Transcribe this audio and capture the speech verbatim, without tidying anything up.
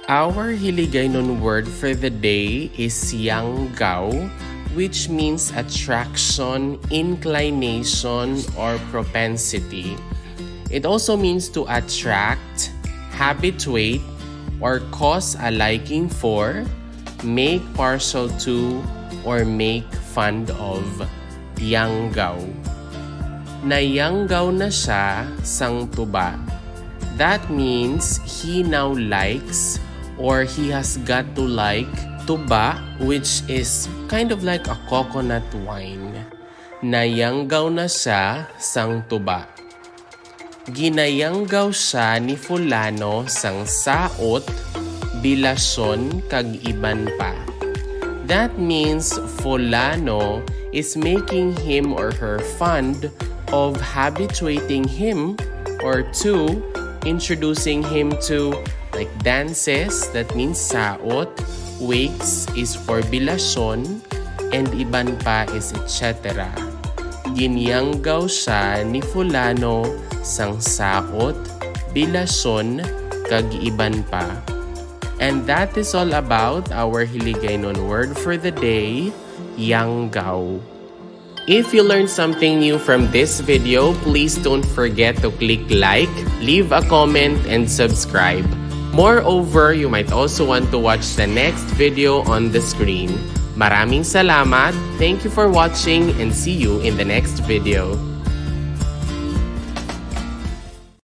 Our Hiligaynon word for the day is yanggaw, which means attraction, inclination, or propensity. It also means to attract, habituate, or cause a liking for, make partial to, or make fond of. Yanggaw. Nayanggaw na siya sang tuba. That means he now likes or he has got to like tuba, which is kind of like a coconut wine. Nayanggaw na siya sang tuba. Ginayanggaw siya ni fulano sang saot, bilasyon, kag iban pa. That means fulano is making him or her fond of habituating him or to introducing him to, like, dances, that means saot, wakes is for bilasyon, and iban pa is et cetera. Ginyanggaw siya ni fulano sang saot, bilasyon, kag iban pa. And that is all about our Hiligaynon word for the day, yanggaw. If you learned something new from this video, please don't forget to click like, leave a comment, and subscribe. Moreover, you might also want to watch the next video on the screen. Maraming salamat, thank you for watching, and see you in the next video.